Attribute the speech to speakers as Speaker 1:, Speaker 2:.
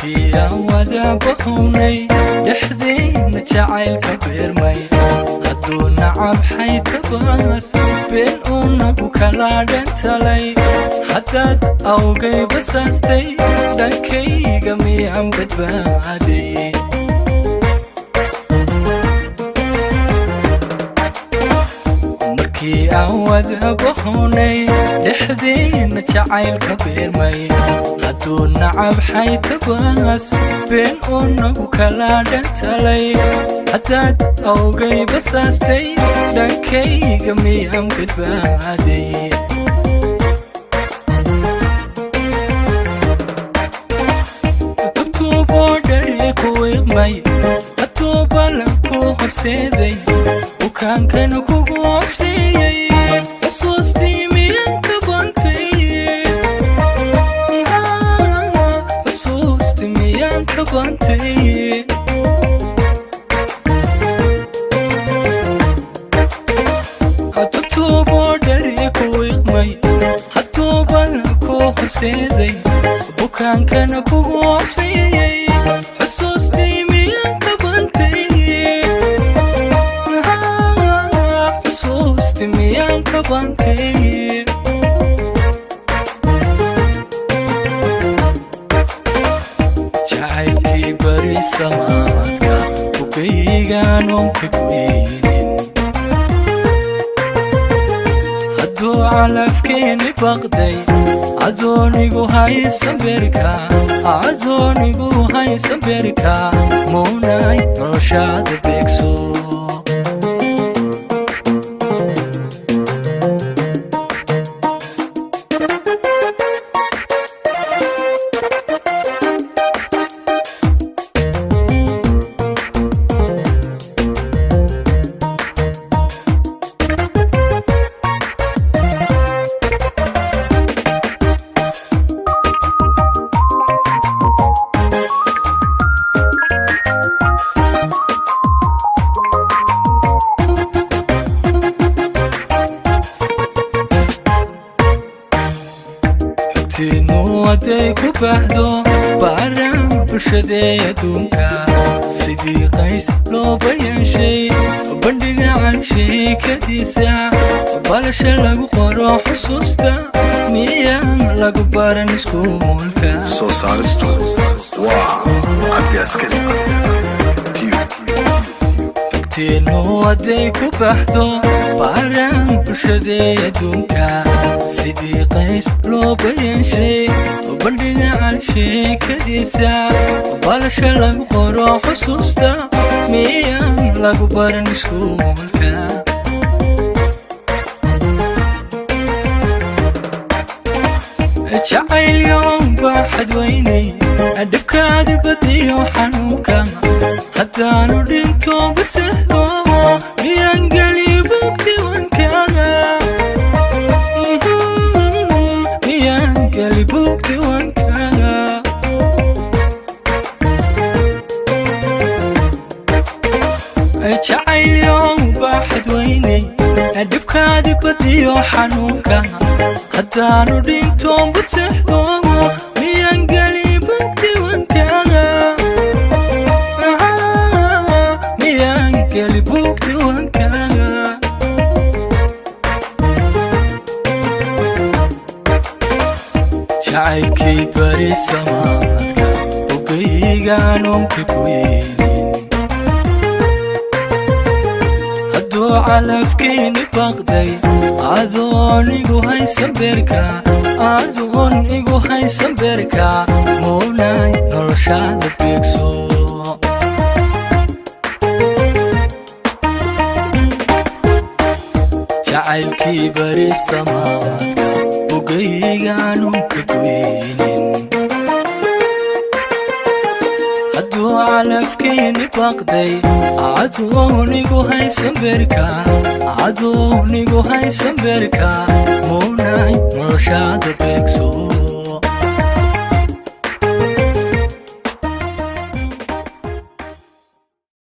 Speaker 1: Markii aan wada bahownay dhexdiina jacaylka beermay, hadduu nacab xaytabaas been uu nagu kala dhantalay, haddaad awgay basaastay dhankayga miyaan badbaaday? Markii aan wada bahownay dhexdiina jacaylka beermay, hadduu nacab xaytabaas been uu nagu kala dhantalay, haddaad awgay basaastay dhankayga miyaan badbaaday? Tubtuuboo dhari ku wiiqmay hadduu ballan ku horseeday, bukaankana kugu cosleeyey, xusuustii miyaan ka bantay? Xusuustii miyaan ka bantay? Tubtuuboo dhari ku wiiqmay hadduu ballan ku horseeday, bukaankana kugu cosleeyey, xusuustii miyaan ka bantay? Xusuustii miyaan ka bantay? Jacaylkii bari samaadka bugaygaan oon ka goynin, hadduu calafkeeni baqday adoonigu haysan beerka, adoonigu haysan beerka, muunay noloshaada beegso. Xogtiinnu hadday ku baahdo baaraan bulshadee adduunka, sidii qays looba yeeshay bandhiga calsheekadiisa, balasha lagu qoro xusuusta miyaan lagu baran iskuulka?
Speaker 2: Soo saaristu waa Cabdi Askari Tube.
Speaker 1: Xogtiinnu hadday ku baxdo baaraan bulshadee adduunka, sidii qays looba yeeshay bandhiga calsheekadiisa, balasha lagu qoro xusuusta miyaan lagu baran iskuulka? Jacayl yow baa xadweynay dhibkaadi badiyo xanuunka, haddaanu dhinto basehdo miyaan geli bugdiwankaaga? Miyaan geli bugdiwankaaga? Jacayl yow baa xadweynay dhibkaadi badiyo xanuunka, haddaanu dhinto basehdo miyaan geli bugdiwankaaga? Miyaan geli bugdiwankaaga? Jacaylkii bari samaadka bugaygaan oon ka goynin, hadduu calafkeeni baqday adoon igu haysan beerka, adoon igu haysan beerka, muunay noloshaada beegso. Jacaylkii bari samaadka bugaygaan oon ka goynin, hadduu calafkeeni baqday adoon igu haysan beerka, adoon igu haysan beerka, muunay noloshaada beegso.